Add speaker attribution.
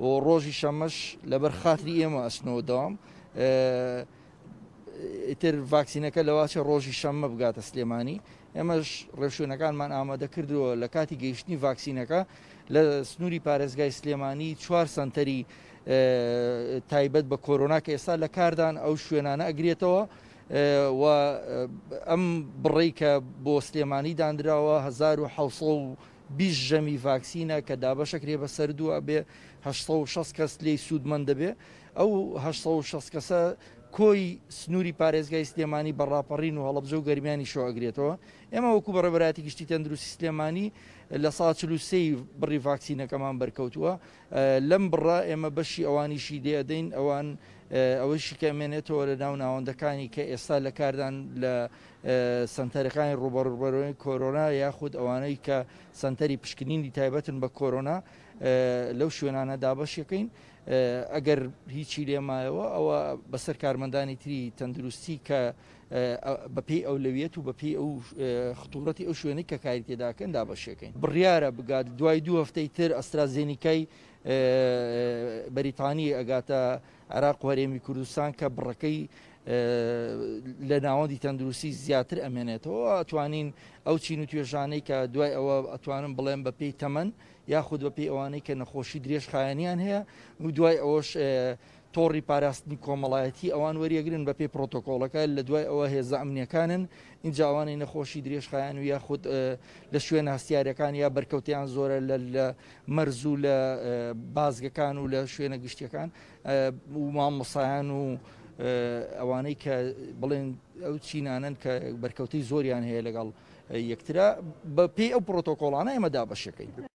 Speaker 1: و ڕۆژی شەمەش لەبەر خاتری ئێمە ئەچنەوە دەوام. ئیتر ڤاکسینەکە لەواچە ڕۆژی شەممە بگاتە سلێمانی. ئێمەش ڕێوشوێنەکانمان ئامادە کردووە لە کاتی گەیشتنی ڤاکسینەکە لە سنووری پارێزگای سلێمانی چوار سەنتەری تایبەت بە کۆرۆنا کە ئێستا لە کاردان ئەو شوێنانە ئەگرێتەوە و ئەم بڕەی کە بۆ سلێمانی دانراوە 1720 ژەمی ڤاکسینە کە دابەشەکرێ بەسەر دوو ئەبێ 860 کەس لێی سوودمەند دەبێ. ئەو 860 کەسە کۆی سنووری پارێزگای سلێمانی بە ڕاپەڕین و هەڵەبجە و گەرمیانیشەوە ئەگرێتەوە. ئێمە وەکو بەڕێوەبەرایەتی گشتی تەندروستی سلێمانی لە سا 43 ی بڕی ڤاکسینەکەمان بەرکەوتووە. لەم بڕە ئێمە بەشی ئەوانیشی لێ ئەدەین، ئەوان ئەوەیشی کە ئەمێنێتەوە لە ناو ناوەندەکانی کە ئێستا لە کاردان لە سەنتەرەکانی ڕووبەڕووبەرەوەی کۆرۆنا یاخود ئەوانەی کە سەنتەری پشکنینی تایبەتن بە کۆرۆنا لەو شوێنانە دابەشیەکەین. ئەگەر هیچی لێ مایەوە ئەوە بەسەر کارمەندانی تری تەندروستی کە بەپێی ئەولەویەت و بەپێی ئەو خطورەتی ئەو شوێنەی کە کاری تێداکەن دابەشیەکەین. بڕیارە بگات دوای دوو هەفتەی تر ئەسترازێنیکای بەریتانی ئەگاتە عێراق و هەرێمی کوردستان کە بڕەکەی لە ناوەندی تەندروستی زیاتر ئەمێنێتەوە. ئەتوانین ئەو چین و توێژانەی کە دوای ئەوە ئەتوانم بڵێم بەپێی تەمەن یاخود بەپێی ئەوانەی کە نەخۆشی درێژخایەنیان هەیە و دوای ئەوەش تۆڕی پاراستنی کۆمەڵایەتی ئەوان وەریەگرن بەپێی پرۆتۆکۆڵەکە، لە دوای ئەوە هێزە ئەمنیەکانن، ئینجا ئەوانەی نەخۆشی درێژخایەن و یاخود لە شوێنە هەستیارەکان یا بەرکەوتیان زۆرە لە مەرز و لە بازگەکان و لە شوێنە گشتیەکان و مامۆسایان و ئەوانەی کە بڵێن ئەو چینانن کە بەرکەوتەی زۆریان هەیە لەگەڵ یەکترا بە پێی ئەو پرۆتۆکۆڵانە ئێمە دابەشەکەین.